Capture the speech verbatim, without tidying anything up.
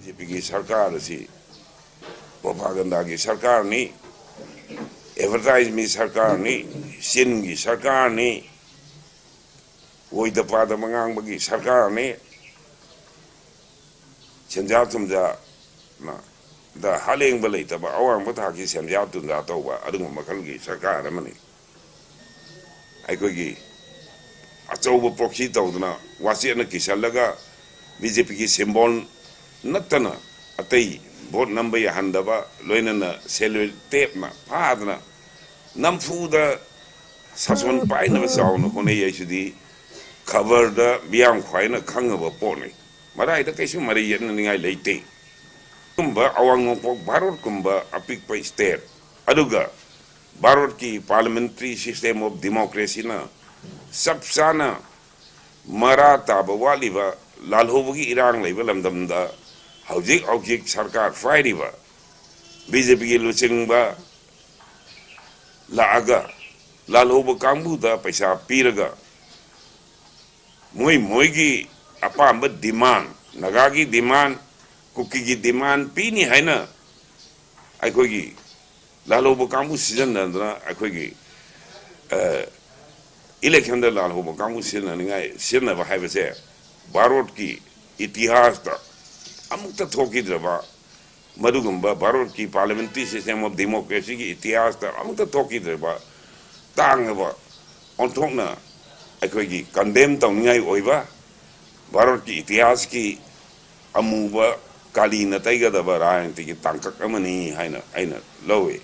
B J ꯄꯤꯒꯤ ꯁꯔꯀꯥꯔ ꯑꯁꯤ ꯄ꯭ꯔꯣꯄꯥꯒꯟꯗꯥꯒꯤ ꯁꯔꯀꯥꯔꯅꯤ, ꯑꯦꯗꯚꯔꯇꯥꯏꯖꯃꯦꯟ ꯁꯔꯀꯥꯔꯅꯤ, ꯆꯤꯟꯒꯤ ꯁꯔꯀꯥꯔꯅꯤ, ꯑꯣꯏꯗ ꯄꯥꯗꯕ ꯉꯥꯡꯕꯒꯤ ꯁꯔꯀꯥꯔꯅꯤ, ꯁꯦꯟꯖꯥ ꯊꯨꯝꯖꯥꯅ ꯗ ꯍꯥꯂꯦꯡꯕ ꯂꯩꯇꯕ ꯑꯋꯥꯡꯕ ꯊꯥꯛꯀꯤ ꯁꯦꯟꯖꯥ ꯊꯨꯝꯖꯥ ꯇꯧꯕ ꯑꯗꯨꯒꯨꯝꯕ ꯃꯈꯜꯒꯤ ꯁꯔꯀꯥꯔ ꯑꯃꯅꯤ꯫ ꯑꯩꯈꯣꯏꯒꯤ ꯑꯆꯧꯕ ꯄ꯭ꯔꯣꯛꯁꯤ ꯇꯧꯗꯅ ꯋꯥꯆꯦꯠꯅ ꯀꯤꯁꯜꯂꯒ ꯕꯤ ꯖꯦ ꯄꯤꯒꯤ ꯁꯤꯝꯕꯣꯜ ꯅꯠꯇꯅ ꯑꯇꯩ ꯚꯣꯠ ꯅꯝꯕ ꯌꯥꯍꯟꯗꯕ, ꯂꯣꯏꯅꯅ ꯁꯦꯂꯨꯂꯣꯏꯗ ꯇꯦꯞꯅ ꯐꯥꯗꯅ ꯅꯝꯐꯨꯗ ꯁꯥꯁꯣꯟ ꯄꯥꯏꯅꯕ ꯆꯥꯎꯅ ꯍꯣꯠꯅꯩ ꯍꯥꯏꯁꯤꯗꯤ ꯈꯕꯔꯗ ꯃꯤꯌꯥꯝ ꯈ꯭ꯋꯥꯏꯅ ꯈꯪꯉꯕ ꯄꯣꯠꯅꯤ꯫ ꯃꯔꯥꯏꯗ ꯀꯩꯁꯨ ꯃꯔꯩ ꯌꯦꯠꯅꯅꯤꯡꯉꯥꯏ ꯂꯩꯇꯦ꯫ ꯑꯗꯨꯒꯨꯝꯕ ꯑꯋꯥꯡ ꯅꯣꯡꯄꯣꯛ ꯚꯥꯔꯠꯀꯨꯝꯕ ꯑꯄꯤꯛꯄ ꯁ꯭ꯇꯦꯠ, ꯑꯗꯨꯒ ꯚꯥꯔꯠꯀꯤ parliamentary system of democracyꯅ ꯆꯞ ꯆꯥꯅ ꯃꯔꯥ ꯇꯥꯕ ꯋꯥꯠꯂꯤꯕ ꯂꯥꯜꯍꯧꯕꯒꯤ ꯏꯔꯥꯡ ꯂꯩꯕ ꯂꯝꯗꯝꯗ ꯍꯧꯖꯤꯛ ꯍꯧꯖꯤꯛ ꯁꯔꯀꯥꯔ ꯄꯥꯏꯔꯤꯕ ꯕꯤ ꯖꯦ ꯄꯤꯒꯤ ꯂꯨꯆꯤꯡꯕ ꯂꯥꯛꯑꯒ ꯂꯥꯜꯍꯧꯕ ꯀꯥꯡꯕꯨꯗ ꯄꯩꯁꯥ ꯄꯤꯔꯒ ꯃꯣꯏ ꯃꯣꯏꯒꯤ ꯑꯄꯥꯝꯕ demand, ꯅꯥꯒꯥꯒꯤ demand, ꯀꯨꯀꯤꯒꯤ demand ꯄꯤꯅꯤ ꯍꯥꯏꯅ ꯑꯩꯈꯣꯏꯒꯤ ꯂꯥꯜꯍꯧꯕ ꯀꯥꯡꯕꯨ ꯁꯤꯖꯤꯟꯅꯗꯅ ꯑꯩꯈꯣꯏꯒꯤ, ꯑ, electionꯗ ꯂꯥꯜꯍꯧꯕ ꯀꯥꯡꯕꯨ ꯁꯤꯖꯤꯟꯅꯅꯤꯡꯉꯥꯏ, ꯁꯤꯖꯤꯟꯅꯕ ꯍꯥꯏꯕꯁꯦ ꯚꯥꯔꯠꯀꯤ ꯏꯇꯤꯍꯥꯁꯇ ꯑꯃꯨꯛꯇ ꯊꯣꯛꯈꯤꯗ꯭ꯔꯕ, ꯃꯗꯨꯒꯨꯝꯕ ꯚꯥꯔꯠꯀꯤ parliamentary system of democracyꯒꯤ ꯏꯇꯤꯍꯥꯁꯇ ꯑꯃꯨꯛꯇ ꯊꯣꯛꯈꯤꯗ꯭ꯔꯕ ꯇꯥꯡꯉꯕ, ꯑꯣꯟꯊꯣꯛꯅ ꯑꯩꯈꯣꯏꯒꯤ condemn ꯇꯧꯅꯤꯡꯉꯥꯏ ꯑꯣꯏꯕ, ꯚꯥꯔꯠꯀꯤ ꯏꯇꯤꯍꯥꯁꯀꯤ ꯑꯃꯨꯕ ꯀꯥꯂꯤꯅ ꯇꯩꯒꯗꯕ ꯔꯥꯖꯅꯤꯇꯤꯒꯤ ꯇꯥꯡꯀꯛ ꯑꯃꯅꯤ ꯍꯥꯏꯅ ꯑꯩꯅ ꯂꯧꯏ꯫